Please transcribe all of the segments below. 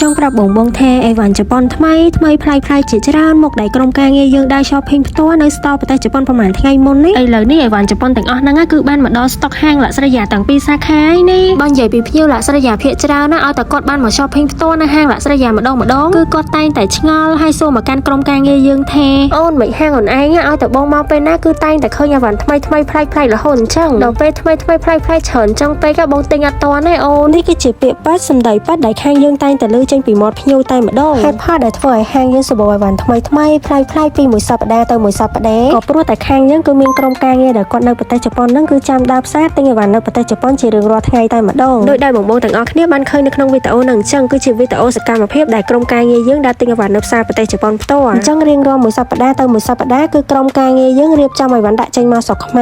ចង់ប្រាប់បងបងថាអីវ៉ាន់ជប៉ុនថ្មីថ្មីប្លែកប្លែកជាច្រើនមុខដែលក្រុមការងារយើងដើរ shopping ផ្ទាល់នៅ store ប្រទេសជប៉ុនប្រហែលថ្ងៃមុននេះឥឡូវនេះអីវ៉ាន់ជប៉ុនទាំងអស់ហ្នឹងគឺបានមកដល់ stock ហាងលក្ខរិយាទាំងពីរសាខាឯនេះបើនិយាយពីភ្ញៀវលក្ខរិយាភាគច្រើនណាឲ្យតែគាត់បានមក shopping ផ្ទាល់នៅហាងលក្ខរិយាម្ដងម្ដងគឺគាត់តែងតែឆ្ងល់ហើយសួរមកកាន់ក្រុមការងារយើងថាអូនមិនហាងអូនឯងឲ្យតែបងមកពេលណាគឺតែងតែឃើញអីវ៉ាន់ថ្មីថ្មីប្លែកប្លែករហូតអញ្ចឹងដល់ពេលថ្មីថ្មីប្លែកប្លែកច្រើនចឹងពេកបងទិញអត់ទាន់ទេអូននេះគឺជាពាក្យប៉ាត់សម្ដីប៉ាត់ដែលខាងយើងតែងតែលើចេញពីមាត់ភ្ញៀវតែម្ដងហេតុផលដែលធ្វើឲ្យហាងយើងសម្បូរអីវ៉ាន់ថ្មីថ្មីប្លែកប្លែកពីមួយសប្តាហ៍ទៅមួយសប្តាហ៍ក៏ព្រោះតែខាងយើងគឺមានក្រុមការងារដែលគាត់នៅប្រទេសជប៉ុនហ្នឹងគឺចាំដើរផ្សារទិញអីវ៉ាន់នៅប្រទេសជប៉ុនជារៀងរាល់ថ្ងៃតែម្ដងដោយដែលបងប្អូនទាំងអស់គ្នាបានឃើញនៅក្នុងវីដេអូហ្នឹងអញ្ចឹងគឺជាវីដេអូសកម្មភាពដែលក្រុមការងារយើងដើរទិញអីវ៉ាន់នៅផ្សារប្រទេសជប៉ុនផ្ទាល់អញ្ចឹងរៀងរាល់មួយសប្តាហ៍ទៅមួយសប្តាហ៍គឺក្រុមការងារយើងរៀបចំអីវ៉ាន់ដាក់ចេញមកស្រុកខ្មែ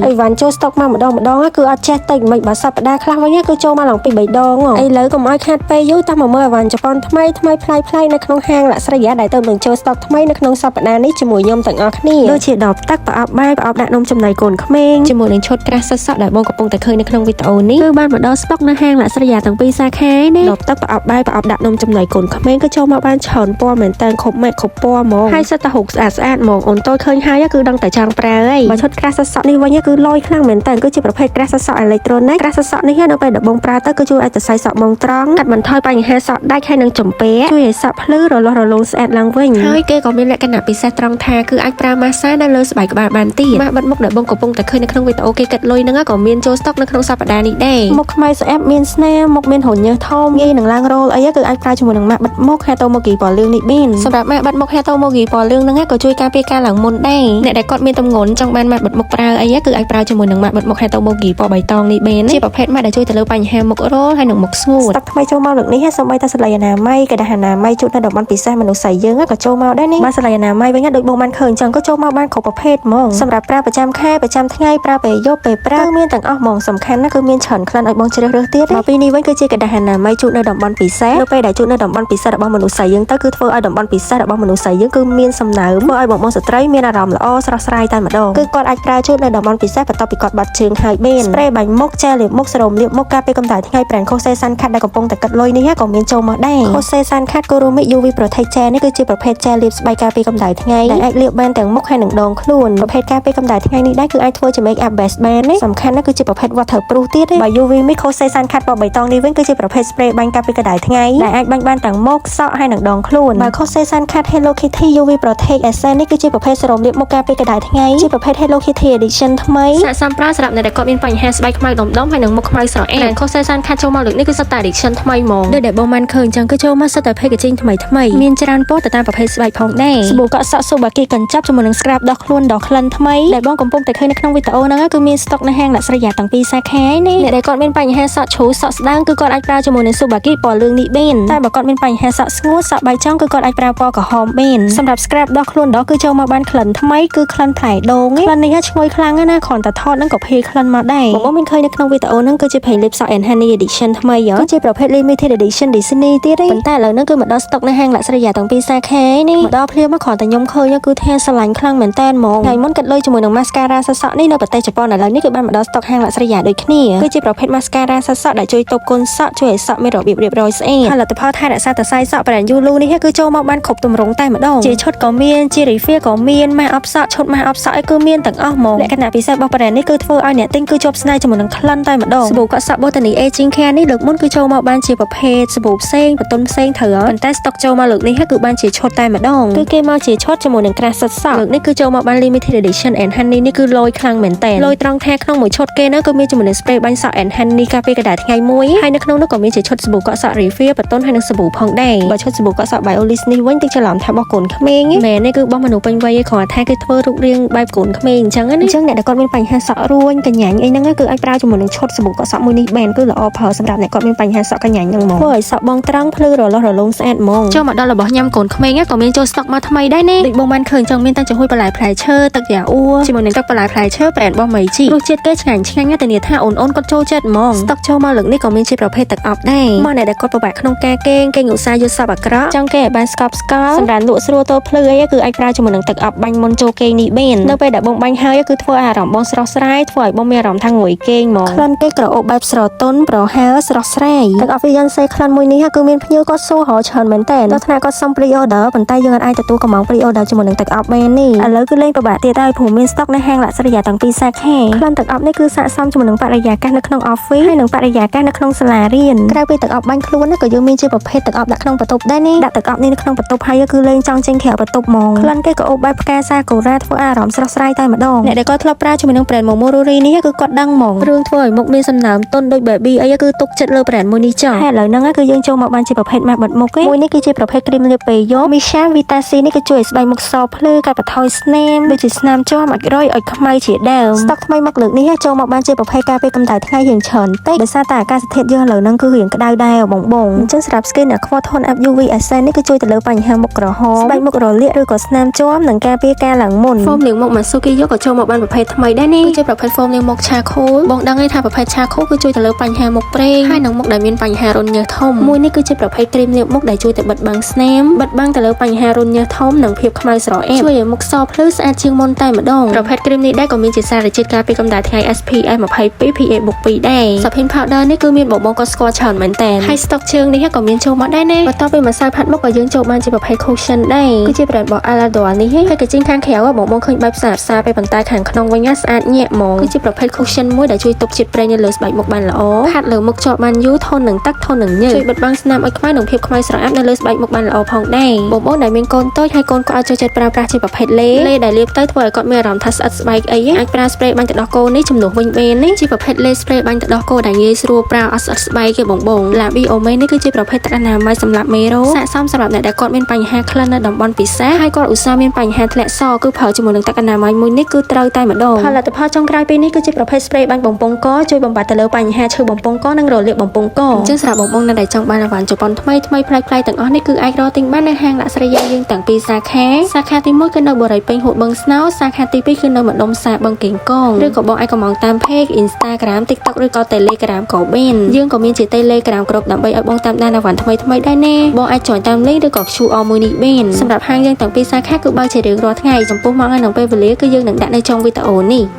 រអីវ៉ាន់ចូលស្តុកមកម្ដងម្ដងគឺអត់ចេះតិចមិនបើសប្តាហ៍ខ្លះវិញគឺចូលមកឡើងពី3ដងឥឡូវកុំឲ្យខាតពេលយូរតោះមកមើលអីវ៉ាន់ជប៉ុនថ្មីថ្មីប្លែកប្លែកនៅក្នុងហាងលក្ខរិយាដែលទៅនឹងចូលស្តុកថ្មីនៅក្នុងសប្តាហ៍នេះជាមួយខ្ញុំទាំងអស់គ្នាដូចជាដបទឹកប្រអប់បាយប្រអប់ដាក់នំចំណីកូនក្មេងជាមួយនឹងឈុតក្រាស់សក់ៗដែលបងកំពុងតែឃើញនៅក្នុងវីដេអូនេះគឺបានមកដល់ស្តុកនៅហាងលក្ខរិយាទាំងពីរសាខានេះដបទឹកប្រអប់បាយប្រអប់ដាក់នំចំណីកូនក្មេងគឺចូលមកបានច្រើនពណ៌មែនតើគ្រប់ម៉ាកគ្រប់ពណ៌ហ្មងហើយសិតតែរូបស្អាតស្អាតហ្មងអូនតូចឃើញហើយគឺដឹងតែចង់ប្រើហើយបើឈុតក្រាស់សក់ៗនេះវិញគឺលយខ្លាំងមែនតើគឺជាប្រភេទក្រាស់សក់អេឡិចត្រូនិកក្រាស់សក់ៗនេះនៅពេលដែលបងប្រើទៅគឺជួយឲ្យសរសៃសក់បងត្រង់កាត់បន្ថយបញ្ហាសក់ដាច់ហើយនឹងចំពាក់ជួយឲ្យសក់ភ្លឺរលាស់រលោងស្អាតឡើងវិញហើយគេក៏មានលក្ខណៈពិសេសត្រង់ថាគឺអាចប្រើម៉ាសានៅលើស្បែកក្បាលបានទៀតម៉ាស់បិទមុខដែលបងកំពុងតែឃើញនៅក្នុងវីដេអូគេកាត់លុយហ្នឹងក៏មានចូលស្តុកនៅក្នុងសប្តាហ៍នេះដែរមុខខ្មៅស្អាតមានស្នាមមុខមានរញើសធំងាយនឹងឡើងរោលអីគឺអាចប្រើជាមួយនឹងម៉ាស់បិទមុខ Hatomugi ពណ៌លឿងនេះបានសម្រាប់ម៉ាស់បិទមុខ Hatomugi ពណ៌លឿងហ្នឹងក៏ជួយការពារការឡើងមុនដែរអ្នកដែលគាត់មានទម្ងន់ចង់បានម៉ាស់បិទមុខប្រើអីគឺអាចប្រើជាមួយនឹងម៉ាស់បិទមុខ Hatomugi ពណ៌បៃតងនេះបានជាប្រភេទម៉ាស់ដែលជួយទៅលើបញ្ហាមុខរោលហើយនិងមុខស្ងួតស្តុកថ្មីចូលមកលើកនេះសូម្បីតែសលៃអនាម័យក្រដាសអនាម័យជូតនៅតំបន់ពិសេសមនុស្សស្រីយើងក៏ចូលមកដែរនេះបើសលៃអនាម័យវិញដូចបងបានឃើញចឹងក៏ចូលមកបានគ្រប់ប្រភេទហ្មងសម្រាប់ប្រើប្រចាំខែប្រចាំថ្ងៃប្រើពេលយប់ពេលព្រឹកគឺមានទាំងអស់ហ្មងសំខាន់ណាស់គឺមានច្រើនក្លិនឲ្យបងជ្រើសរើសទៀតមកពីនេះវិញគឺជាក្រដាសអនាម័យជូតនៅតំបន់ពិសេសនៅពេលដែលជូតនៅតំបន់ពិសេសរបស់មនុស្សស្រីយើងទៅគឺធ្វើឲ្យតំបន់ពិសេសរបស់មនុស្សស្រីយើងគឺមានសំណើមធ្វើឲ្យបងបងស្ត្រីមានអារម្មណ៍ល្អស្រស់ស្រាយតែម្ដងគឺគាត់អាចប្រើជូតនៅតំបន់ពិសេសបន្ទាប់ពីគាត់បាត់ជើងហើយបាន spray បាញ់មុខចែលាបមុខសេរ៉ូមលាបមុខការពារកម្ដៅថ្ងៃ brand Kose Sun Cut ដែលកំពុងតែគិតលុយនេះក៏មានចូលមកដែរ Kose Sun Cut Kurumi UV Protect Gel នេះគឺជាប្រភេទចែលាបស្បែកការពារកម្ដៅថ្ងៃដែលអាចលាបបានទាំងមុខហើយនិងដងខ្លួនប្រភេទការពារកម្ដៅថ្ងៃនេះដែរគឺអាចធ្វើជា make up base បានណាសំខាន់ណាស់គឺជាប្រភេទ waterproof ទៀតទេបើ UV Mix Kose Sun Cut ពណ៌បៃតងនេះវិញគឺជាប្រភេទ spray បាញ់ការពារកម្ដៅថ្ងៃដែលអាចបាញ់បានទាំងមុខសក់ហើយនិងដងខ្លួនបើ Kose Sun Cut Hello Kitty UV Protect Essence នេះគឺជាប្រភេទសេរ៉ូមលាបមុខការពារកម្ដៅថ្ងៃជាប្រភេទ Hello Kitty Edition ថ្មីស័ក្តិសមប្រើសម្រាប់អ្នកដែលគាត់មានបញ្ហាស្បែកខ្មៅដុំដុំហើយនិងមុខខ្មៅស្រអែម Kose Sun Cut ចូលមកលើកនេះគឺសុទ្ធតែ edition ថ្មីហ្មងដូចដែលបងបានឃើញចឹងគឺចូលមកសុទ្ធតែ packaging ថ្មីថ្មីមានច្រើនពណ៌ទៅតាមប្រភេទស្បែកផងដែរសាប៊ូកក់សក់ Subaki កញ្ចប់ជាមួយនឹង scrub ដោះខ្លួនដោះក្លិនថ្មីដែលបងកំពុងតែឃើញនៅក្នុងវីដេអូហ្នឹងគឺមាន stock នៅហាងលក្ខរិយាទាំងពីរសាខានេះអ្នកដែលគាត់មានបញ្ហាសក់ជ្រុះសក់ស្ដើងគឺគាត់អាចប្រើជាមួយនឹង Subaki ពណ៌លឿងនេះបានតែបើគាត់មានបញ្ហាសក់ស្ងួតសក់បែកចង់គឺគាត់អាចប្រើពណ៌ក្រហមបានសម្រាប់ scrub ដោះខ្លួនដោះគឺចូលមកបានក្លិនថ្មីគឺក្លិនផ្លែដូងក្លិននេះឈ្ងុយខ្លាំងណាស់គ្រាន់តែថតហ្នឹងក៏ភាយក្លិនមកដែរបងមានឃើញនៅក្នុងវីដេអូហ្នឹងគឺជាប្រេងលាបសក់ and Honey Edition ថ្មីគឺជាប្រភេទ limited edition Disney ទៀតទេប៉ុន្តែឥឡូវហ្នឹងគឺមកដល់ stock នៅហាងលក្ខរិយាទាំងពីរសាខានេះមកដល់ភ្លាមមកគ្រាន់តែខ្ញុំឃើញគឺថាស្រឡាញ់ខ្លាំងមែនតើហ្មងថ្ងៃមុនគិតលុយជាមួយនឹង mascara សសក់នេះនៅប្រទេសជប៉ុនឥឡូវនេះគឺបានមកដល់ stock ហាងលក្ខរិយាដូចគ្នាគឺជាប្រភេទ mascara សសក់ដែលជួយទប់គុណសក់ជួយឲ្យសក់មានរបៀបរៀបរយស្អាតផលិតផលថែរក្សាសរសៃសក់ brand Yulu នេះគឺចូលមកបានគ្រប់ទម្រង់តែម្ដងជាឈុតក៏មានជា refill ក៏មានម៉ាស់អបសក់ឈុតម៉ាស់អបសក់អីគឺមានទាំងអស់ហ្មងលក្ខណៈពិសេសរបស់ brand នេះគឺធ្វើឲ្យអ្នកទិញគឺជាប់ស្នេហ៍ជាមួយនឹងក្លិនតែម្ដងសាប៊ូកក់សក់ Botany Aging Care នេះលើកមុនគឺចូលមកបានជាប្រភេទសាប៊ូផ្សេងបន្ទន់ផ្សេងត្រូវហើយប៉ុន្តែ stock ចូលមកលើកនេះគឺបានជាឈុតតែម្ដងគឺគេមកជាឈុតជាមួយនឹងក្រាស់សិតសក់លើកនេះគឺចូលមកបាន limited edition and honey នេះគឺលយខ្លាំងមែនតើលយត្រង់ថាក្នុងមួយឈុតគេនោះគឺមានជាមួយនឹង spray បាញ់សក់ and honey ការពារកម្ដៅថ្ងៃមួយហើយនៅក្នុងនោះក៏មានជាឈុតសាប៊ូកក់សក់ refill បន្ទន់ហើយនិងសាប៊ូផងដែរបើឈុតសាប៊ូកក់សក់ Biolis នេះវិញតិចច្រឡំថារបស់កូនក្មេងមែនទេគឺរបស់មនុស្សពេញវ័យឯងគ្រាន់តែថាគេធ្វើរូបរាងបែបកូនក្មេងអញ្ចឹងណាអញ្ចឹងអ្នកដែលគាត់មានបញ្ហាសក់រួញកញ្ញាញ់អីហ្នឹងគឺអាចប្រើជាមួយនឹងឈុតសាប៊ូកក់សក់មួយនេះបានគឺល្អប្រើសម្រាប់អ្នកគាត់មានបញ្ហាសក់កញ្ញាញ់ហ្នឹងហ្មងធ្វើឲ្យសក់បងត្រង់ភ្លឺរលាស់រលោងស្អាតហ្មងចូលមកដល់របស់ញ៉ាំកូនក្មេងក៏មានចូលស្តុកមកថ្មីដែរនេះដូចបងបានឃើញចឹងមានតាំងចំហុយបន្លែផ្លែឈើទឹកយ៉ាអ៊ូជាមួយនឹងទឹកបន្លែផ្លែឈើ brand របស់ Meiji រសជាតិគេឆ្ងាញ់ឆ្ងាញ់ណាស់ធានាថាអូនអូនគាត់ចូលចិត្តហ្មងស្តុកចូលមកលើកនេះក៏មានជាប្រភេទទឹកអប់ដែរមកអ្នកដែលគាត់ពិបាកក្នុងការគេងគេងឧស្សាហ៍យល់សពអាក្រក់ចង់គេឲ្យបានស្កប់ស្កល់សម្រាប់លក់ស្រួលទល់ភ្លឺអីគឺអាចប្រើជាមួយនឹងទឹកអប់បាញ់មុនចូលគេងនេះបាននៅពេលដែលបងបាញ់ហើយគឺធ្វើឲ្យអារម្មណ៍បងស្រស់ស្រាយធ្វើឲ្យបងមានអារម្មណ៍ថាងួយគេងហ្មងក្លិនគេក្រអូបបែបស្រទន់ប្រហើរស្រស់ស្រាយទឹកអប់ Beyonce ក្លិនមួយនេះគឺ យើងមានភ្ញៀវគាត់សួររកច្រើនមែនតើដល់ថ្នាក់គាត់សុំ pre order ប៉ុន្តែយើងអាចទទួលកម្ម៉ង់ pre order ជាមួយនឹងទឹកអប់បាននេះឥឡូវគឺលែងពិបាកទៀតហើយព្រោះមាន stock នៅហាងលក្ខរិយាទាំងពីរសាខាក្លិនទឹកអប់នេះគឺស័ក្តិសមជាមួយនឹងបរិយាកាសនៅក្នុង office ហើយនិងបរិយាកាសនៅក្នុងសាលារៀនក្រៅពីទឹកអប់បាញ់ខ្លួនណាក៏យើងមានជាប្រភេទទឹកអប់ដាក់ក្នុងបន្ទប់ដែរនេះដាក់ទឹកអប់នេះនៅក្នុងបន្ទប់ហើយគឺលែងចង់ចេញក្រៅបន្ទប់ហ្មងក្លិនគេក៏អូបបែបផ្កាសាកូរ៉ាធ្វើអារម្មណ៍ស្រស់ស្រាយតែម្ដងអ្នកដែលគាត់ធ្លាប់ប្រើជាមួយនឹង brand Momoruri នេះគឺគាត់ដឹងហ្មងរឿងធ្វើឲ្យមុខមានសំណើមទន់ដូច baby អីគឺទុកចិត្តលើ brand មួយនេះចុះហើយឥឡូវហ្នឹងគឺយើងចូលមកបានជាប្រភេទម៉ាស់បិទមុខឯងមួយនេះគឺជាប្រភេទគ្រីមលាបពេលយប់ Misha Vita C នេះគឺជួយឲ្យស្បែកមុខសភ្លឺកាត់បន្ថយស្នាមដូចជាស្នាមជាំអាចម៍រុយឲ្យខ្មៅជាដើមស្តុកថ្មីមកលើកនេះចូលមកបានជាប្រភេទការពារកម្ដៅថ្ងៃរៀងច្រើនតិចដោយសារតែអាកាសធាតុយើងឥឡូវហ្នឹងគឺរៀងក្ដៅដែរបងបងអញ្ចឹងសម្រាប់ Skin Aqua Tone Up UV Essence នេះគឺជួយទៅលើបញ្ហាមុខក្រហមស្បែកមុខរលាកឬក៏ស្នាមជាំនិងការពារការឡើងមុន foam លាងមុខ Masuki យកក៏ចូលមកបានប្រភេទថ្មីដែរនេះគឺជាប្រភេទ foam លាងមុខ charcoal បងដឹងហើយថាប្រភេទ charcoal គឺជួយទៅលើបញ្ហាមុខប្រេងហើយនិងមុខដែលមានបញ្ហារន្ធញើសធំមួយនេះគឺជាប្រភេទគ្រីមលាបមុខដែលជួយទៅបិទបាំងស្នាមបិទបាំងទៅលើបញ្ហារន្ធញើសធំនិងភាពខ្មៅស្រអែមជួយឲ្យមុខសភ្លឺស្អាតជាងមុនតែម្ដងប្រភេទគ្រីមនេះដែរក៏មានជាសារជាតិការពារកម្ដៅថ្ងៃ SPF 22 PA+2 ដែរ Sapin powder នេះគឺមានបងបងក៏ស្គាល់ច្រើនមែនតើហើយ stock ជើងនេះក៏មានចូលមកដែរណាបន្ទាប់ពីម្សៅផាត់មុខក៏យើងចូលបានជាប្រភេទ cushion ដែរគឺជា brand របស់ Alador នេះហើយក៏ជាងខាងក្រៅបងបងឃើញបែបស្អាតស្អាតពេលប៉ុន្តែខាងក្នុងវិញស្អាតញាក់ហ្មងគឺជាប្រភេទ cushion មួយដែលជួយទប់ជាតិប្រេងនៅលើស្បែកមុខបានល្អផាត់លើមុខជាប់បានយូរធន់នឹងទឹកធន់នឹងញើសជួយបិទបាំងស្នាមឲ្យខ្មៅនិងភាពខ្មៅស្រអាប់នៅលើស្បែកមុខបានល្អផងដែរបងប្អូនដែលមានកូនតូចហើយកូនក៏អាចចូលចិត្តប្រើប្រាស់ជាប្រភេទលេលេដែលលាបទៅធ្វើឲ្យគាត់មានអារម្មណ៍ថាស្អិតស្បែកអីអាចប្រើ spray បាញ់ទឹកដោះគោនេះជំនួសវិញបាននេះជាប្រភេទលេ spray បាញ់ទឹកដោះគោដែលងាយស្រួលប្រើអត់ស្អិតស្បែកគេបងបង ឡាប៊ីអូមេនេះគឺជាប្រភេទទឹកអនាម័យសម្រាប់មេរោគស័ក្តិសមសម្រាប់អ្នកដែលគាត់មានបញ្ហាក្លិននៅតំបន់ពិសាហើយគាត់ឧស្សាហ៍មានបញ្ហាធ្លាក់សគឺប្រើជាមួយនឹងទឹកអនាម័យមួយនេះគឺត្រូវតែម្ដងផលិតផលចុងក្រោយពេលនេះគឺជាប្រភេទ spray បាញ់បំពង់កជួយបំបត្តិទៅលើបញ្ហាឈឺបំពង់កនិងរលាកបំពង់កអញ្ចឹងសម្រាប់បងបងនៅដែលចង់បានអីវ៉ាន់ជប៉ុនថ្មីថ្មីប្លែកៗទាំងអស់នេះគឺអាចរកទិញបាននៅហាងលក្ខរិយាយើងទាំងពីរសាខាសាខាទី1គឺនៅបរិយពេញហួតបឹងស្នោសាខាទី2គឺនៅម្ដុំផ្សារបឹងកេងកងឬក៏បងអាចកម្ម៉ង់តាម page Instagram TikTok ឬក៏ Telegram ក៏បានយើងក៏មានជា Telegram គ្រប់ដើម្បីឲ្យបងតាមដានអីវ៉ាន់ថ្មីថ្មីដែរណាបងអាច join តាម link ឬក៏ QR មួយនេះបានសម្រាប់ហាងយើងទាំងពីរសាខាគឺបើកជារៀងរាល់ថ្ងៃចំពោះម៉ោងហើយនិងពេលវេលាគឺយើងនឹងដាក់នៅចុងវីដេអូនេះ។